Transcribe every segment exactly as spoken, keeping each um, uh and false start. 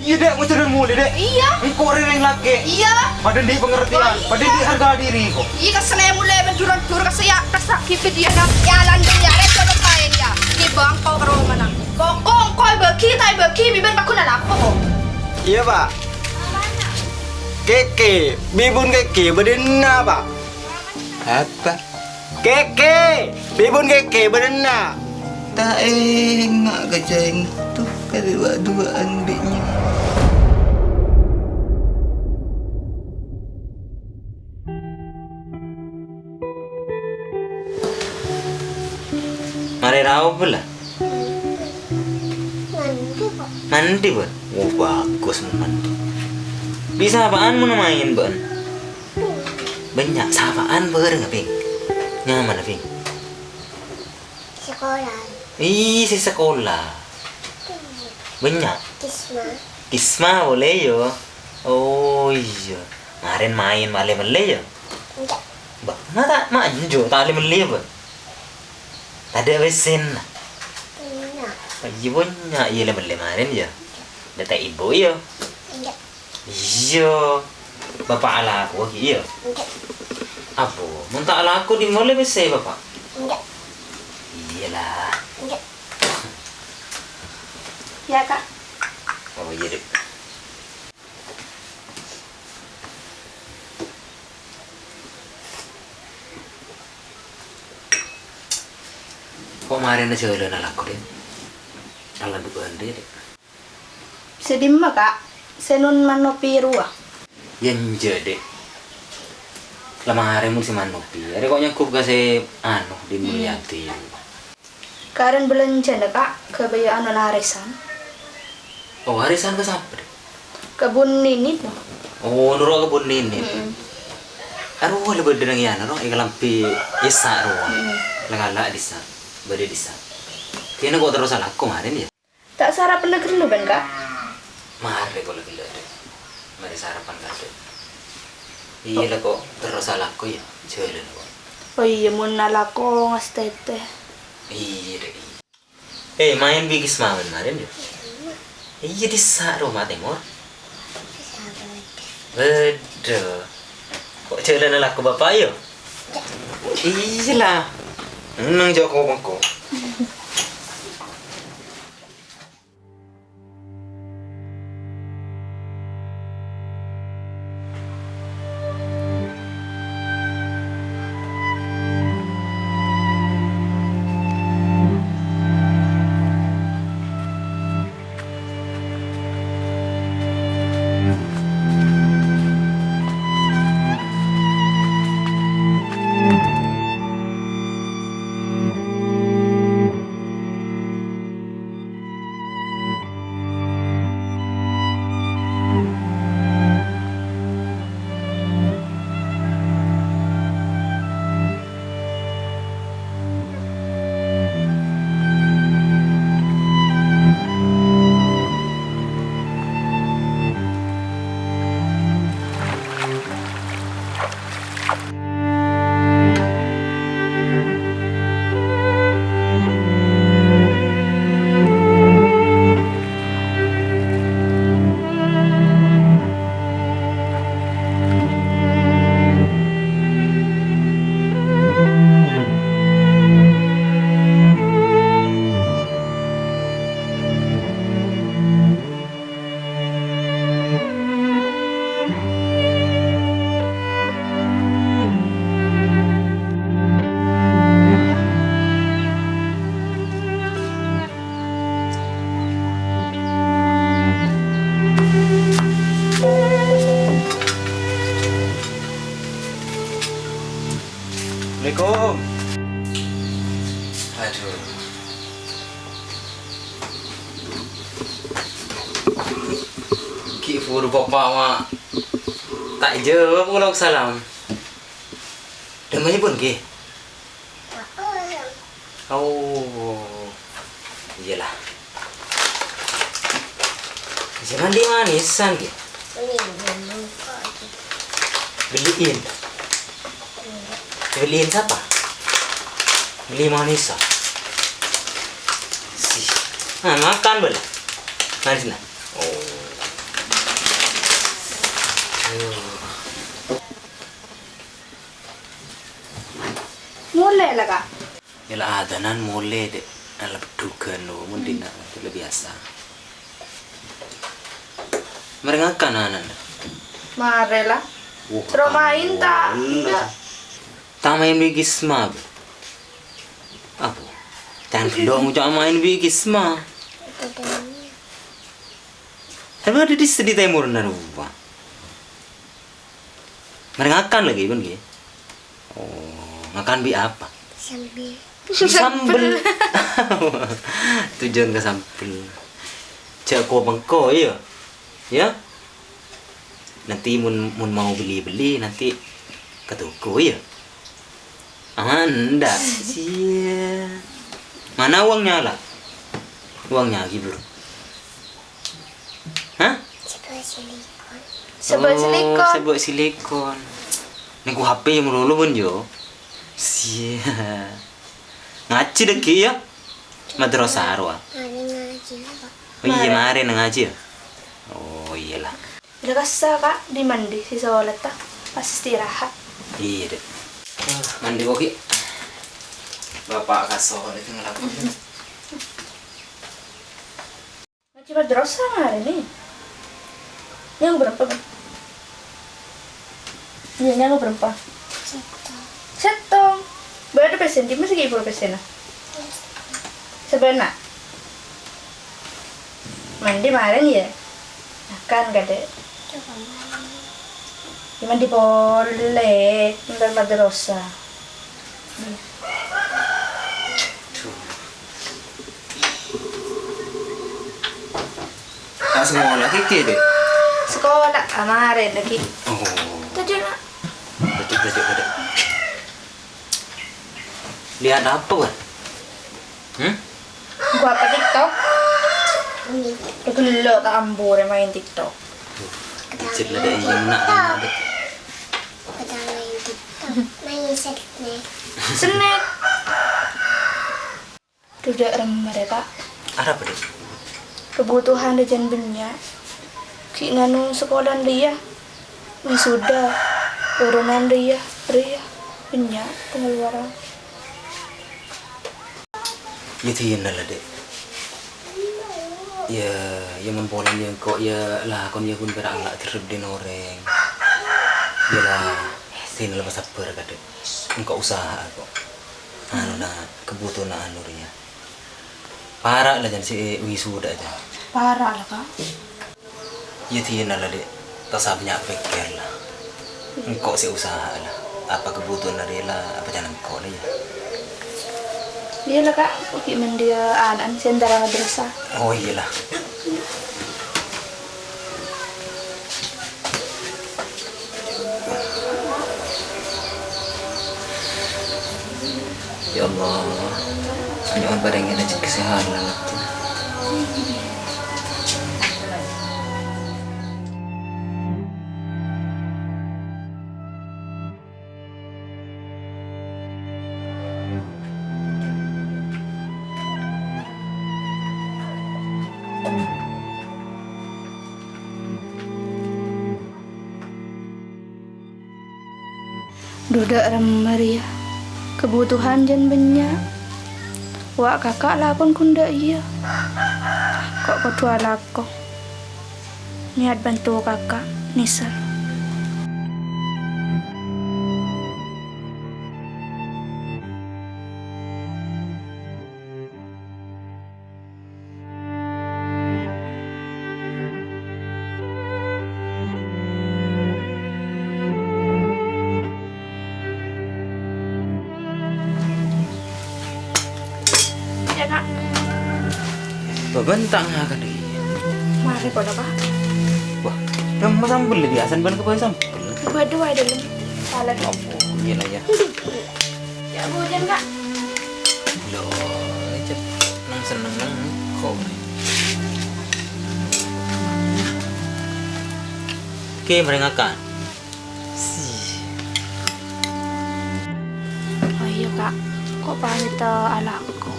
Iyâ, Dek, mon jhâ' molè, Dek. Iyâ. Engko' rèng lakè'. Iyâ. Padâ andi' pangartèyan, padâ andi' harga diri, kok. Iyâ, kesel molè, men dhurân-dhurân, kesel ya, terserah ghi' bâdiyâ, nang. Iyâ, lanjut, ya, rèng, coba paèn, ya. Kèbâng kok ka roma, nang. Koko, engko' èbâgi, ta' èbâgi, bibir paggun alako, kok. Iyâ, Pak. Kèkè, bibun kèkè, bâdâ enna', Pak. Apa? Kèkè! Bibun kèkè, bâdâ enna'! Ta' enga' ka ca'ènto, ka duwâ'-duwâ'ân bi' nyo. Marè raopa la? Mandi, Pak. Mandi, bâ'na? Oh, bhâghus mon mandi. Bisa apaan mon maèn, bâ'na? Bânnya', sapa'an bhâreng, Pèng? Nyamana, Pèng? Sekolah. Ih, sè sekolah. Bânnya'? Kisma. Kisma polè, yâ? Oh, iyâ. Marèn maèn malè mellè, yâ? Enggak. Bâ, ma' ta', ma' enjâ' ta' lè-mellè, bâ? Tadâ' pèssèna. Bânnya'. Iyâ, bânnya'. Iyâ, lè-mellè marèn, yâ? Dâteng ibu, yâ? Enggak. Iyâ, Bapa' alako ghi', iyâ? Enggak. Abbhu, mon ta' alako, dimma ollè pèssè, Bapa'? Enggak. Iyâ la. Enggak. Iyâ, Kak. Oh, iyâ, Dek. Ko' marèna jhâlân alako, Dek? Alandu'ân rèya, Dek. Sè dimma, Kak? Sè non manopi rowa? Yâ, enjâ', Dek. La marè mon sè manopi. Arè ko' nyanggup ka sè, anu, Din Mulyadi. Karèn bâlânjhâna, Kak, ghâbâyyâ anu arèsan. Oh, arèsan ka sapa, Dek? Ka Bun Ninin. Oh, noro' ka Bun Ninin. Mm-mm. Arowa la bâdâ nang iyâ, noro' èkalambhi Isa' rowa. Mm-mm. La ngala' dissa', bâdâ dissa'. Kèna ko' terros alako marèn, yâ? Ta' sarapan ghâllu bân, Kak? Marè ko' la ghellâ', Dek. Marè sarapan kadhâ'. Iyâ la ko' terros alako, yâ, jhâlân ko'. Oh iyâ, mon alako ngastètè. Iyâ, Dek, iyâ. Eh, maèn bi' Kisma marèn, yâ? Iyâ, dissa' roma tèmor. Bâdâ. Ko' jhâlân alako Bapa', yâ? Iyâ la. Neng jhâ' ko-, bengko. Assalamualaikum. Aduh. Ghi' buru Bapa' ma' ta' èjâwâb, waalaikumsalam. Dâ' emma pon, ghi? Oh, iyâ la. Jhâ' mandi manisan, ghi? Beliin. Beliin sapa? Beli manisan. Sih. Nah, makan, bel. Manis, nah. Oh. Ka'. Yâ la adzânan molè, Dek. Ala beddhughân lo, mon dina, la biyasa. Marè ngakan ana'na. Marè la. Wah, terro maèn ta'? Iyâ. Ta' maèn bi' Gisma, Bu. Apa? Can bello' ngoca' maèn bi' Gisma. Tapi ada di seddi tèmorra rowa. Marè ngakan lagi, bân, ghi? Oh, ngakan bi' apa? Sambel. Sambel. Tujuan ka sambel. Jhâ' ko-bengko, iyâ? Yâ? Nanti mon, mon mau beli-beli, nanti ke toko, iyâ? Ah, endak. Sia. Mana uangnya, La? Uangnya, Gibur. Hah? Sebab silikon. Sebab silikon. Oh, sebab silikon. Nèko H P malolo, bân, yo. Sia. Ngajhi dhâggi', yâ? Madrasah rowa. Ada ngaji, Pak. Oh, iyâ, marè. Marè nang ngajhi, yâ? Oh, iyâ la. Iyâ kassa', Ka', dimandi si Solat, ta'? Pas istirahat. Iyâ, Dek. Ah, mandi, Boki. Bapa' ka Solat itu ngelakuin. Ngajhi madrasah marè, nè? Nyang bârâmpa, Bân? Iyâ, nyang bârâmpa? Sèttong. Sèttong. Bâdâ pèssèna, dimma sè ghi' pèssèna? Sabâna. Mandi marèn, yâ? Makan, kadâ'. Yâ, mandi polè, ntar madrasah. Ta' sakola kèkè, Dek? Sakola, a, marèn lagi. Oh. Tadâ', Na'. Tadâ', tadâ', tadâ'. Lihat apa, Wan? Hmm? Gua apa TikTok? Ghellu' ta' ambu rè maèn TikTok. Cit la dek iyâ nak, Dek. Bukan main TikTok, main snack. Snack. Duduk remmer ya, Kak. Arapa, Dek? Kebutuhan rèya jân bânnya'. Ghi' nganu sakola rèya. Wisuda, oronan rèya, rèya, bânnya' pengeluaran. Yâ, dinah la, Dek. Yâ, yâ, mon polana yâ engko' yâ lakon yâ ghun pèra' la' terrep dhin orèng. Yâ la, dinah la pasabbhâr, Kak, Dek. Engko' usaha, kok. Anu, na, kebutuhanna anu rèya. Para' la, jân sè wisuda, jân. Para' la, Kak. Yâ, dinah la, Dek. Ta' osa bânnya' pèkkèr la. Engko' sè usaha la. Apa kebutuhanna rèya la, apa jân engko' la, yâ. Iyâ la, Kak. Ghi' mandiyâ ana'na sè entara madrasah. Oh, iyâ la. Ya Allah, nyo'on parèngè rejhekkè sè halal. Duduk remmer, yâ. Kebutuhan jân bânnya'. Wa' kaka' lakon ghun dâ' iyâ. Ko' kodhu alako. Niat bantu kaka', nèser. Ya, Kak. Bâbân ta' ngakan, iyâ. Marè pola, Pak. Wah, nyamma sambel, biyasana bân kabây sambel. Waduh, waduh. Salah. Ampon, iyâ la, yâ. Ya, bhujan, Kak. Lho, cep, nang senneng nang kok. Oke, marè ngakan. Si. Oh iyâ, Kak. Ko' pamèt alako.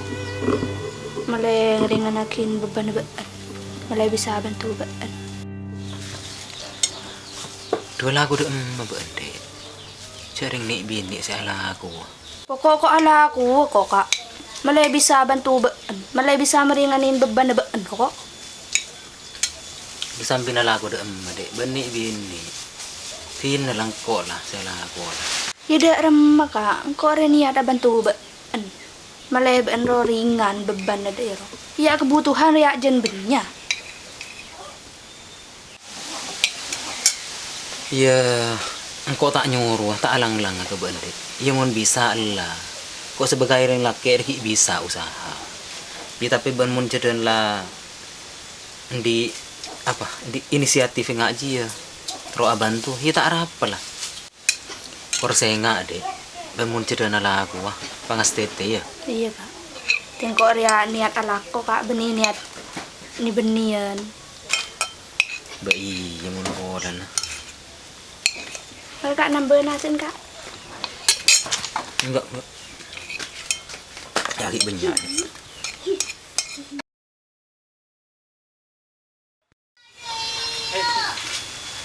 Malè ngèrèngngaghin bhâbhâna bâ'na. Malè bisa bantu bâ'na. Dua lagu dâ' emma bâ'na, Dek. Jhâ' rèng nè'-binè' sè alako. Koko, ko' alakowa, ko', Ka'. Malè bisa bantu bâ'en, malè bisa meringanin bebbânna bâ'en, koko. Sampèyan alako dâ' emma, Dhi', bânnè binè. Dinah la engko' la sè alako la. Iyâ, dâ' remma, Ka', engko' rè niat abanto bâ'en. Malè bâ'en ro ringan bebbânna dâ' iyâ ro. Iyâ, kebutuhan rè ajân bânnya'. Iyâ, engko' ta' nyorowa, ta' lang-langa ka bâ'en, Dhi'. Iyâ, mon bisa, ella. Ko' sabâgâi orèng lakè' rè ghi' bisa usaha. Iyâ, tapè bâ'en mon jhâdhân la andi', apa, andi' inisiatif nga' jiyâ, terro abanto, iyâ ta' arapa, la. Kor sènga', Dhi'. Bâ'en mon jhâdhân alakowa, pangastètè, yâ. Iyâ, Ka'. Tèngko' rèya niat alako, Ka', bânnè niat nè-bânnèyan. Bâ iyâ, mon polana. Engko' nambâ nasèn, Ka'? Enggak, enggak. Yâ, ghi' bânnya'.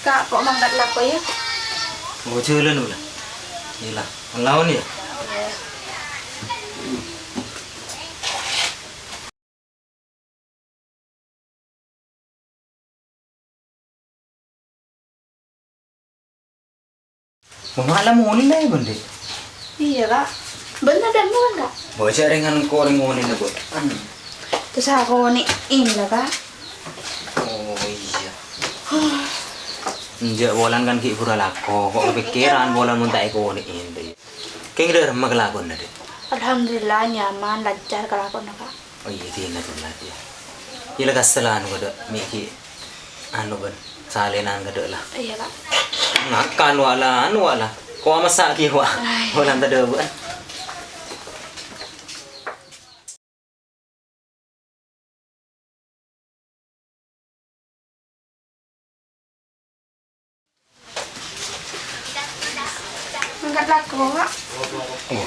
Ka', ko' mangkat lako, yâ? Oh, jhâlân, Ula. Iyâ la, laon, yâ? Mama la molè, Bun, Dhi'? Iyâ, Ka'. Bân tadâ' mon, Ka'? Bâjâ rèngan engko' rèng molèna, Bun. Terros akonè'è la, Ka'. Oh, iyâ. Enjâ' polana kan ghi' buru alako, ko' kapèkkèran polana mon ta' èkonè'è, Dhi'. Kèng dâ' remma kalakowanna, Dhi'? Alhamdulillah, nyaman, lancar kalakowanna, Ka'. Oh iyâ, dinah, dinah, iyâ. Iyâ la, kassèlan anu kadâ', mè' ghi' anu bân salènan kadâ' la. Iyâ, Ka'. Ngakan wa' la, anu wa' la. Ko' amassa ghi' wa'. Ai. Polana tadâ' bân. Mangkat lako, Ka'. Oh,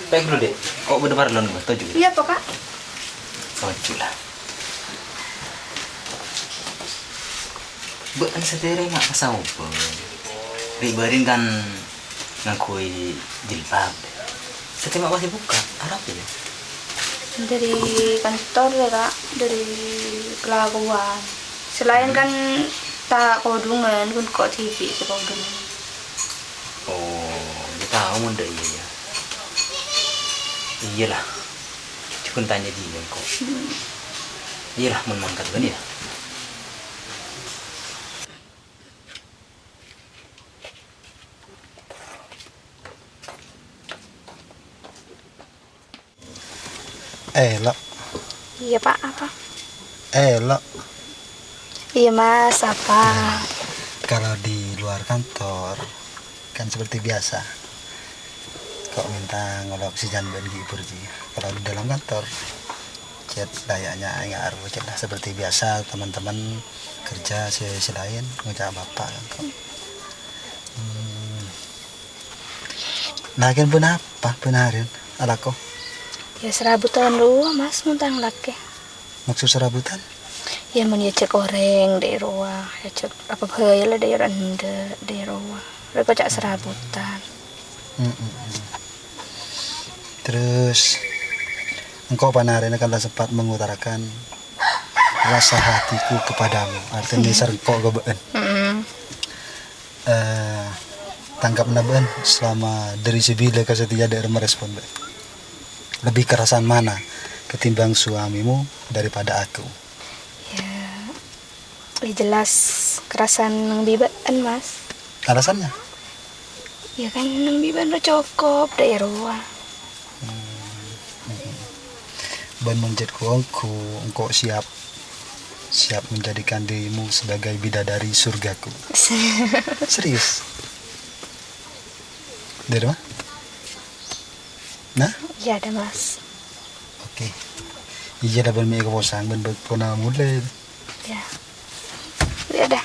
pèk ghâllu, Dhi'. Ko' bâdâ parlona, toju'. Iyâ, apa, Ka'? Toju' la. Bâ'en satèya rèng ma' pasaobân. Rè'-bâri'en kan ngangghuy jilbab. Satèya ma' pas èbukka', arapa, yâ? Dâri kantor, yâ, Ka', dâri kalakowan. Salaèn kan ta' kodhungan, ghun ko' dhibi' sè kodhungan. Oh, iyâ tao mon dâ' iyâ, yâ. Iyâ la. Jhughân tanya dinah engko'. Hmm. Iyâ la, mon mangkat bân, yâ. Èlo'. Iyâ, Pa', apa? Èlo'. Iyâ, Mas, apa? Nah, kalau di luar kantor, kan seperti biasa. Ko' mènta ngolok sè jân bân ghi' burji. Kalau di dalam kantor, cèt layaknya enggak aru, cèt lah seperti biasa, teman-teman kerja sè, sè laèn ngoca' Bapak kan, ko'. Hmm. Lakèn ponapa, ponapa rèn alako? Yâ, sarabutan rowa, Mas, mon tang lakè. Maksud sarabutan? Yâ, mon èajhâk orèng dâ' rowa, èajhâk apa bhâi la dâ' rowa endâ', dâ' rowa. Rèko ca' sarabutan. Hmm, hmm, hmm. Terus, engko' panarèna kan la sempat mengutarakan rasa hatiku kepadamu. Artinya, hmm, sèngko' ka bâ'en. Hmm. Eh, tangkapna bâ'en selama dâri sè bilâ ka satèya dâ' remma respon bâ'en. Lebih kerasan mana ketimbang suamimu daripada aku? Ya, ya jelas kerasan neng bi' bâ'en, Mas. Alasannya? Ya kan neng bi' bâ'en ro cokop, dâ' iyâ rowa. Hmm. Bân mon cèt ghu-ongghu, engko' siap, siap menjadikan dirimu sebagai bidadari surgaku. Serius? Dâri ma? Nah? Iyâ, dâ', Mas. Oke. Iyâ, dâ' bân mè' èkaposang, bân bâ-, pona molè. Ya. Ya dah.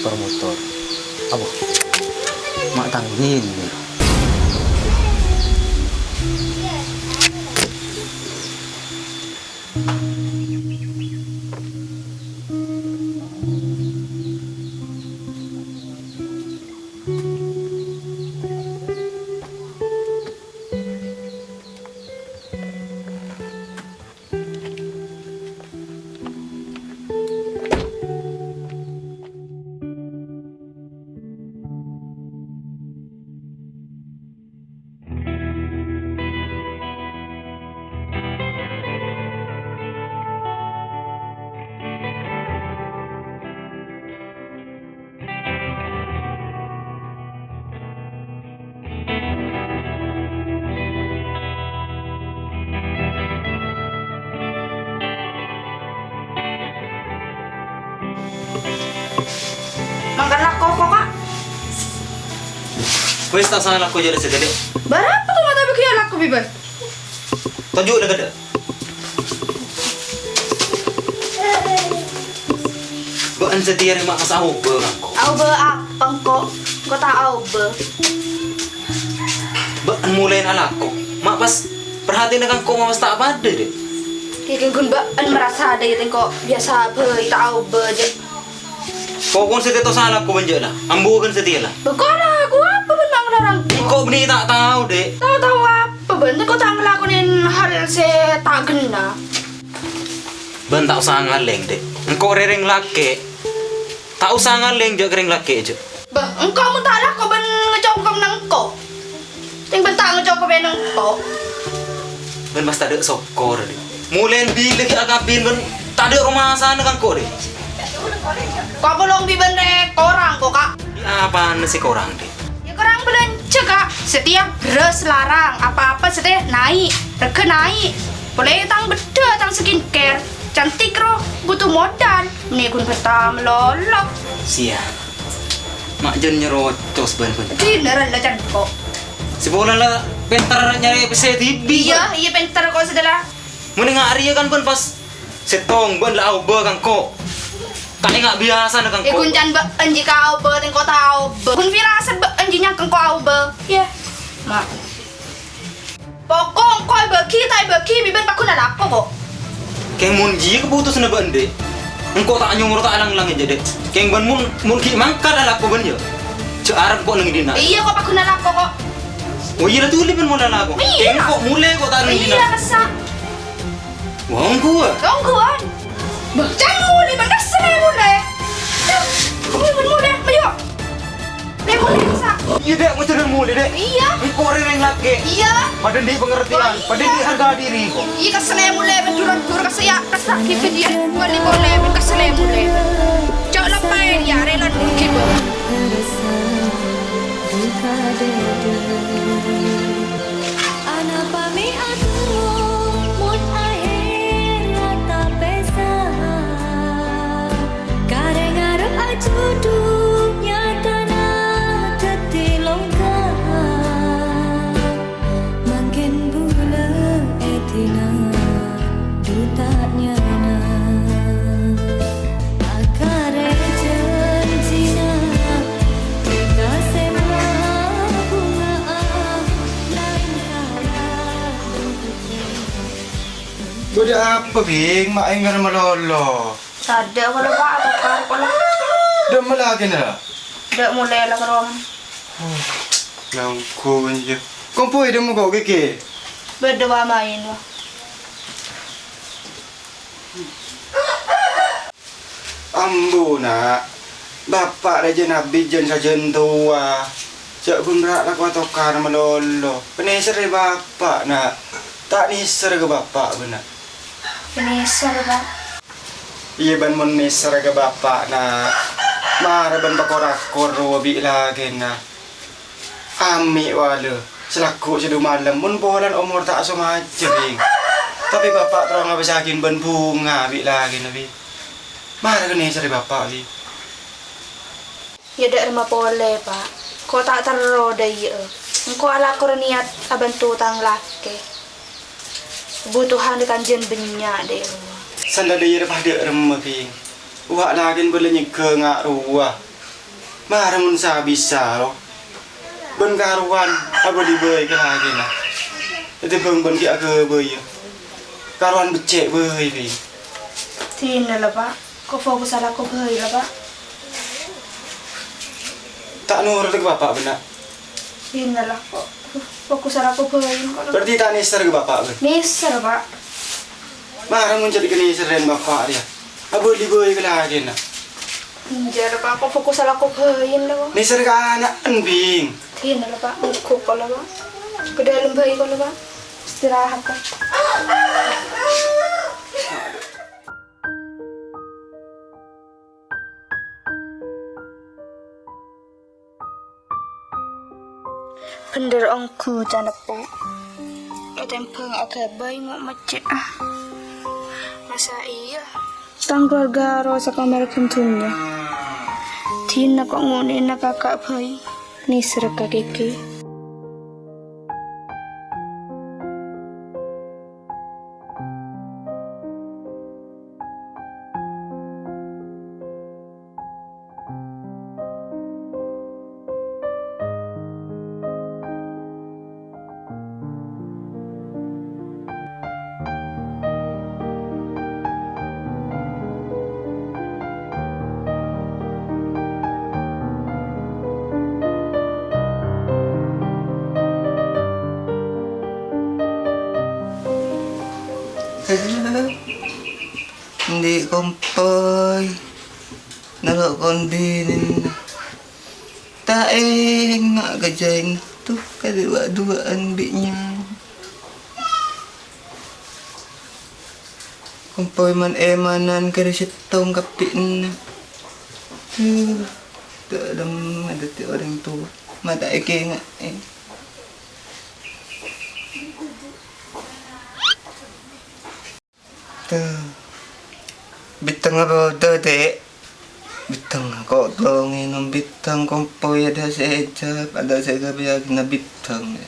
Promotor. Apa? Ma' tang binè. Mangkana lako, Kak? Wis, ta' sala lako jârèya satèya, Dhi'. Bârâmpa kok mata bâgiyân lako, Biban? Tonjhu' la, Dhi'. Bâ'na satèya rèya ma' pas aobâ ka engko'. Aobâ apa engko'? Engko' ta' aobâ. Bâ'na molaè alako. Ma' pas parhatèna ka engko' ma' pas ta' padâ, Dhi'. Kèngèng ghun bâ'na marasa dâ' iyâ engko' biyasa bhâi ta' aobâ jâ. Pokokna satèya ta' sala lako bân jâ la. Ambu kan satèya la. Bâ' kok alako apa bân ma' ngarang? Engko' bânnè ta' tao, Dhi'. Tao-tao apa bân? Engko' ta' ngalakonè hal sè ta' ghenna. Bân ta' osa ngalèng, Dhi'. Engko' rèya rèng lakè'. Ta' osa ngalèng jâ' ka rèng lakè' jâ. Bâ, engko' mon ta' lako bân ngacongkong nang engko'. Tèng bân ta' ngacongkong nang engko'. Bân pas tadâ' sokkor, Dhi'. Molaè bilâ ghi' akabin bân tadâ' romasana ka engko', Dhi'. Ko' polong bi' bân rè korang ko', Kak. Dhi' apana sè korang, Dhi'? Yâ, korang bâlânjhâ, Kak. Satèya bherrâs larang, apa-apa satèya naè', règhâ naè'. Polè tang beddhâ, tang skincare. Cantik, ro, butuh modal. Mènè ghun bâta malolo. Siya. Ma' jân nyerocos bân, bân. Dinner la can ko'. Sè polana la pènter nyarè pèssè dhibi', Iyâ, bân. Iyâ, pènter ko' satèya la. Mènè nga' rèya kan, bân, pas sèttong bân la aobâ ka engko'. Ta' enga' biyasana ka engko'. È, ghun can bâ'na jiyâ aobâ, tèng ko' ta' aobâ. Ghun firasat bâ'na jiyâ nyangka engko' aobâ. Yâ. Ma'. Pokok engko' èbâgi ta' èbâgi, bi' bân pagghun alako ko'. Kèng mon jiyâ kabhutosanna bân, Dhi'. Engko' ta' nyoro ta' lang-lang jâ, Dhi'. Kèng bân mon, mon ghi' mangkat alako bân, yâ. Jâ' arep ko' neng dinna'. Iyâ, ko' pagghun alako ko'. Oh, iyâ la dhuli bân mon alako. Iyâ. Kèng ko' molè ko' ta' neng dinna'. Iyâ, kassa'. Wah, ongghuwân. Ongghuwân. Bâh, can molè, bân kassa' molè. Molè, molè, ayo. Molè, molè, kassa'. Iyâ, Dhi', mon jârèya molè, Dhi'. Iyâ. Engko' rèya rèng lakè'. Iyâ. Padâ andi' pangartèyan, padâ andi' harga diri. Iyâ, kassa' molè, bân dur-dur, kassa', yâ, kassa', ghi' bân iyâ. Molè, molè, bân kassa' molè. Jâ' lappaè, yâ, rèlan, ghi' bân. Anapa mè' atorro mon ahèrra ta' pèsa? Karè ngarep ajudhu nyatana dhâddhi longka. Mangkèn bulâ è dinna' Dhu ta' nyana, akarè janjina, kekasè mabhunga'a laèn kala. Bâdâ apa, Bhing? Ma' èngghâr malolo. Tadâ' kaulâ, Pak, atokar kaulâ. Dâmma la kènè la? Dâ' molè la ka rowan. Oh, nanggung, yâ. Kompoy dâmma ko', Kèkè? Bâdâ, wa, maèn, wa. Ambu, Na'. Bapa' rajâ nabbhi jân sajân towa. Jâ' ghun ra' lako atokar malolo. Panèserrè Bapa', Na'. Ta' nèser ka Bapa' bâ'na. Panèser, Pak. Iyâ, bân mon nèser ka Bapa', Na'. Mara bân pakor-akor rowa bi' lakèna. Amè' wala, salaggu' sè dumalem, mon polana omor ta' somajâ, Bhing. Tapè Bapa' terro ngabâsaghin bân bhunga bi' lakèna, Bhing. Mara kènè sarè Bapa', Bhing. Yâ, dâ' remma polè, Pa'. Ko' ta' terro dâ' iyâ. Engko' alako niyat abhânto tang lakè. Kabhutowan kanjeng bânnya' dâ' rowa. Sandhâ dâ' iyâ padâ remma, Bhing. Wa' lakèna bâlâ nyèngghâ nga' rowa. Mara mon sa-bisa, ro. Bân karowan abâli bhâi ka lakèna. Dhâddhi bân, bân ghi' aghâbâyâ. Karowan beccè' bhâi, Bhing. Dinah la, Pa'. Ko' fokus alako bhâi la, Pa'. Ta' noroda ka Bapa', bâ'na? Dinah la, ko' fokus alako bhâi, ko'. Berarti ta' nèser ka Bapa', bân? Nèser, Pa'. Mara mon cè' ghânèka nèserrâ Bapa' rèya. Abâli bhâi ka lakèna. Enjâ' la, Pa', ko' fokus alako bhâi la, ko'. Nèser ka ana'en, Bing. Dinah la, Pa', mogok ko' la, Pa'. Ka dâlem bhâi ko' la, Pa'. Istirahat, Pa'. Bhendher ongghu caneppo', katèmbhâng aghâbây ngo' mecce'. Masa iyâ? Tang keluarga ro sakamar ghân dhunnya. Dinah ko' ngonè'na kaka' bhâi, nèser ka Kiki. Endi' kompoy? Noro' kon binèna. Ta' enga' ka jhâ' ènto kadhi wa'-duwa'an bi' nyawa. Kompoy man-emanan karè sèttong kabbhi enna'. Huh, dâlem dhâddhi orèng towa. Ma' ta' èkènga'è. Tuh. Bhiddhâng apa bâdâ, Dek? Bhiddhâng, ko' tao ngènom bhiddhâng, kompoy adâ' sè èjhâp, adâ' sè èkabâyâghina bhiddhâng.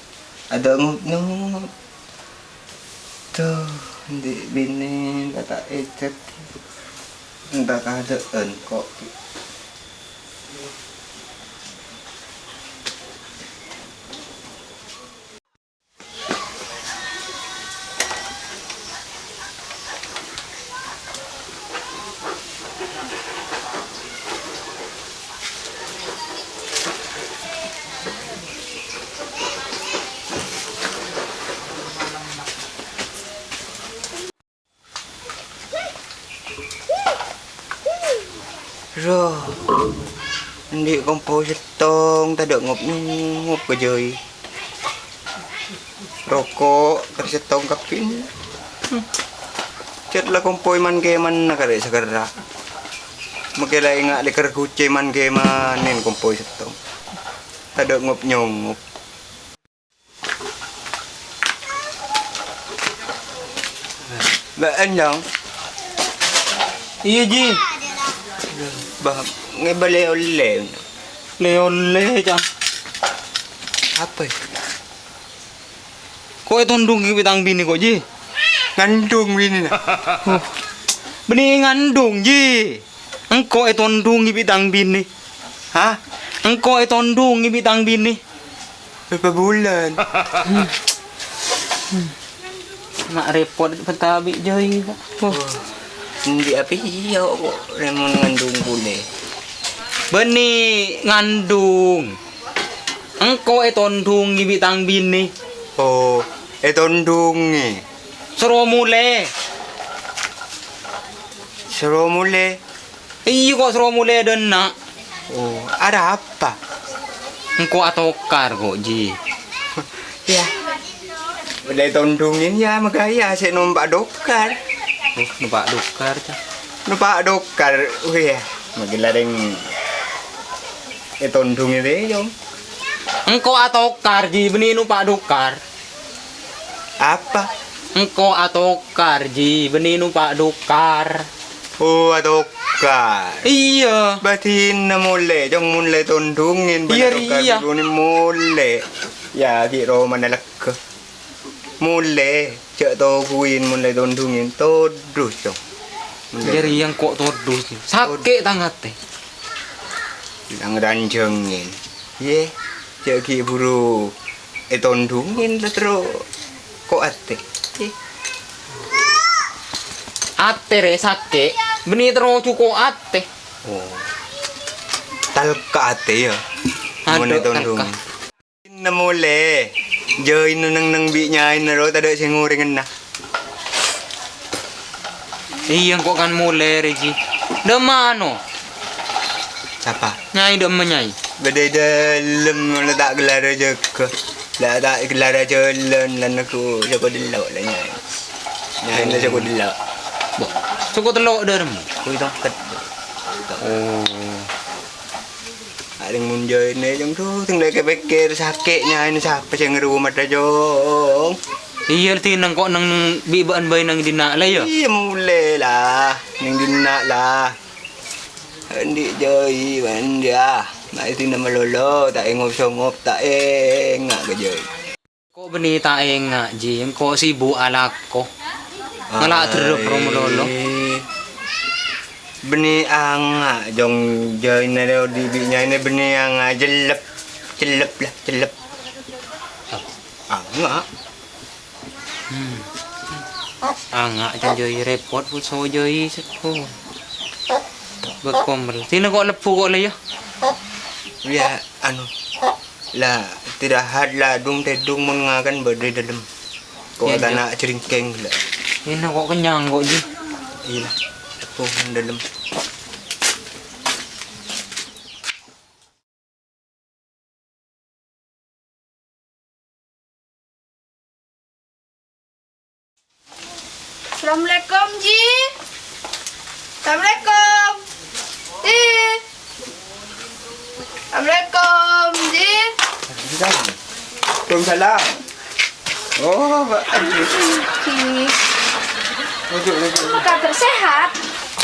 Adâ' ngop-nyop. Tuh, endi' binè la ta' èjhâp. Enta' kaadâ'ân ko'. Ro, endi' kompoy sèttong tadâ' ngop-nyop ka jhâi. Roko' karè sèttong kabbhi. Hmm. Cè' la kompoy man-kèmanna karè saghârâ. Makè la enga' lèkèr ghucè man-kèmanan kompoy sèttong. Tadâ' ngop-nyop. Bâ'en, Jang? Iyâ, Ji. Bâh, ngèbâ lè-ollè. Lè-ollè, Jang. Apa? Ko' ètondhungè bi' tang binè, ko', Ji? Ngandhung binèna. Oh. Bânnè ngandhung, Ji. Engko' ètondhungè bi' tang binè. Hah? Engko' ètondhungè bi' tang binè. Bârâmpa bulân? Ma' rèpot pènta bi' jârèya, Pak. Wah. Endi' apa iyâ ko' remon ngandhung polè? Bânnè ngandhung. Engko' ètondhungè bi' tang binè. Oh, ètondhungè. Soro molè. Soro molè? Iyâ, ko' soro molè dâ' enna'. Oh, arapa? Engko' atokar, ko', Ji. Yâ. Bânnè tondhungè, yâ, maghâ yâ, sè nompa' dokar. Oh, nompa' dokar, ta? Nompa' dokar, oh, yâ. Maghâ la rèng ètondhungè rèya. Engko' atokar, Ji, bânnè nompa' dokar. Apa? Engko' atokar, Ji, bânnè nompa' dokar. Oh, atokar. Iyâ. Bâdinna molè, Cong, molè tondhungè, iyâ, bânnè tokar, iyâ. Bânnè molè. Yâ, ghi' romana lega. Molè, jhâ' toghuwin molè tondhungè, todus, Cong. Molè. Jârèya engko' todus, Ji. Sakè' tang atè. Nang ranjhângèn. Yè, jhâ' ghi' buru ètondhungèn la terro ko' atè. Yè. Atè rè sakè', bânnè terro jhuko' atè. Oh. Talka atè, yâ. Adhu, mon ètondhungèn. Talka. Nemmolè, jhâina neng-neng bi' nyaèna ro tadâ' sè ngorèngenna. Iyâ, engko' kan molè rè, Ji. Dâ' emma, ano? Sapa? Nyai, dâ' emma, Nyai. Bâdâ è dâlem, la ta' kellar jâgâ. La ta' kellar jhâlân, la nèko soko dellok la, Nyai. Nyaèna soko dellok. Bo, soko tello' dâ' remma? Kuwi tongket. Oh. Arèng mon jhâina, Jong, duh, sè la èpèkkèr sakè' nyaèna sapa sè ngaromata, Jong? Iyâ, Ji, neng ko' neng bi' bâ'ân bhâi neng dinna' la, yâ? Iyâ, molè la, neng dinna' la. Andi' jhâi, andi', ah. Ma' èdina malolo, ta' èngop-songop, ta' enga' ka jhâi. Ko' bânnè ta' enga', Ji, engko' sibuk alako. Ngala' derrep ro malolo. Ai. Bânnè anga', Jong, jhâina ro dhibi' nyaèna bânnè anga', jellep. Jellep la, jellep. Anga'. Hmm. Anga', Jong, jhâi repot, put so jhâi sèko. Bâ' komel. Sèna ko' lebbu ko' la, yâ? Iyâ, anu. La, istirahat la, dung-tèdung mon ngakan bâdâ è dâlem. Ko' tana' jringkèng la. Iyâ, Ji. Ina ko' kennyang ko', Ji. Iyâ, tepung dâlem. Assalamualaikum, Ji. Assalamualaikum. Ji. Assalamualaikum, Ji. Waalaikumsalam. Oh, Pak. Ji. Duduk, duduk. Apa kabar, sehat?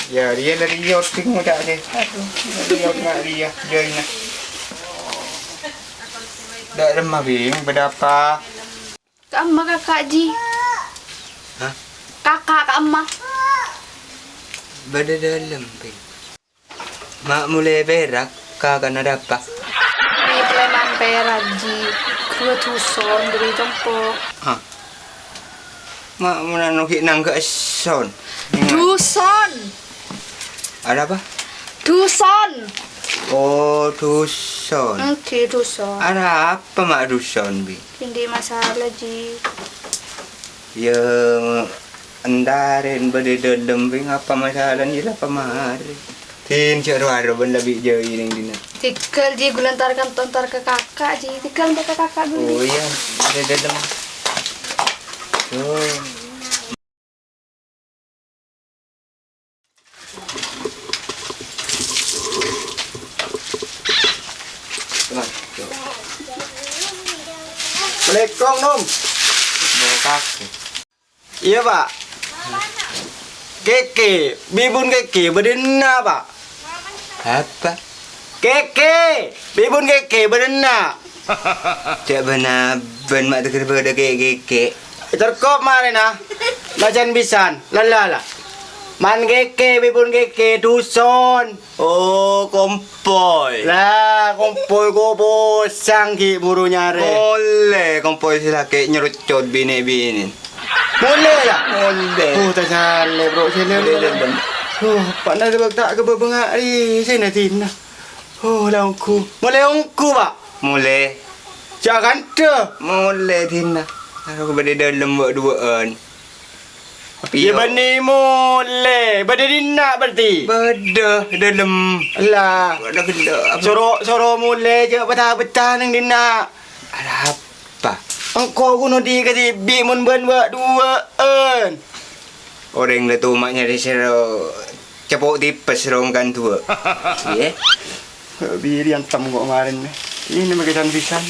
Ya, dia dari Yosting udah deh. Aduh, dari Yosting, dia, dia ini. Dak remma, Bing, bâdâ apa? Ka'emma kaka', Ji. Hah? Kaka', ka'emma. Bâdâ dâlem, Bing. Ma' molè pèra' kaka'na dâpa'? Di Palembang pèra', Ji. Ghâruwa dhuson, bâri' compo'. Hah? Ma' mon anu ghi' nangghâ' son. Dhuson. Ada apa? Dhuson. Oh, dhuson. Èngghi, dhuson. Ada apa ma' dhuson, Bi? Andi' masalah, Ji. Ya, èntarè bâdâ è dâlem, Bi, apa masalah, ya, la pamarè. Din, jhâ' ro-aro bân la bi' jhâi neng dinna'. Tèghâl, Ji, ghulâ èntar ka, èntar ka kaka', Ji. Tèghâl èntar ka kaka' ghulâ. Oh, iyâ, bâdâ è dâlem. Oh. Tenang, yuk. Assalamualaikum, Nom. Mau kaki. Iyâ, Pa'. Kèkè, bibun kèkè, bâdâ enna', Pa'. Apa? Kèkè, bibun kèkè, bâdâ enna'. Cè' bân-abân ma' tèghâr bâdâ kè-, kèkè. Èterkop marèna. Macan bisan, lalla la. Man kèkè, bibun kèkè, dhuson. Oh, kompoy. La, kompoy ko' posang ghi' buru nyarè. Molè, kompoy sè lakè' nyerocot binè-binè. Molè, ya? Molè. Oh, ta' salè, Bro. Salè. Molè, Lem. Oh, pa'na ta' kabâbânga' rè, sè na dinna. Oh, la ongghu. Molè ongghu, Pa'? Molè. Jhâ' kandhâ. Molè dinna. Aku bâdâ è dâlem bâ' duwâ'ân. Apa iyâ? Iyâ, bânnè molè. Bâdâ dinna' berarti? Bâdâ, dâlem. Ella. Bâdâ ghellâ'. Soro, soro molè, jhâ' betta-betta neng dinna'. Ada apa? Engko' ghuno dhi-kadhibi' mon bân bâ' duwâ'ân. Orèng la toma nyarè sè ro-, cepo' tipes rongkan duwâ'. Iyâ. Biri antem ko' marèn. Ini makesan pisan.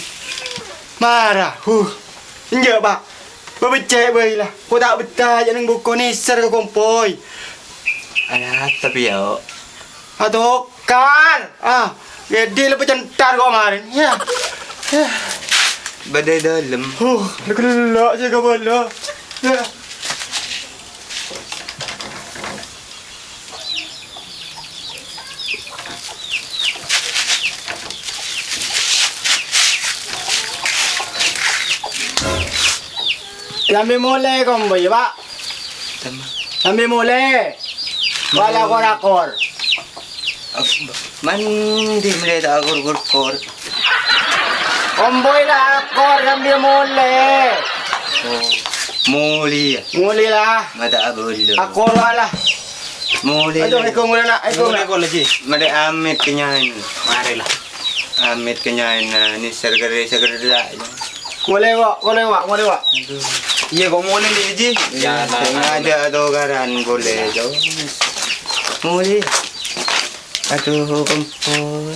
Mara. Huh. Enjâ', Pa'. Bâbâccè' bhâi la. Ko' ta' betta jhâ' neng buko nèser ka kompoy. Alah, tapi ya. Atokar. Ah, gede la pecentar ko' marèn. Ya. Ya. Bâdâ è dâlem. Huh, la ghellâ' sè kabâlâ. Ya. Sambi molè, Komboy, Pa'. Tama. Sambi molè. Wala kor-akor. Mandi mele ta' kor-kor. Komboy la akor sambi molè. Oh, molè, ya? Molè la. Mata abullu. Akor wala. Molè. Aduh, eko mulana, eko mulana. Mele amit kenyan. Mari la. Amit kenyan, nah, ini seger-seger la. Molè, Wa', molè, Wa', molè, Wa'. Aduh. Iyâ, kok molè, Ji? Ya, sengaja atokaran molè, Jo. Molè. Aduh, Komboy.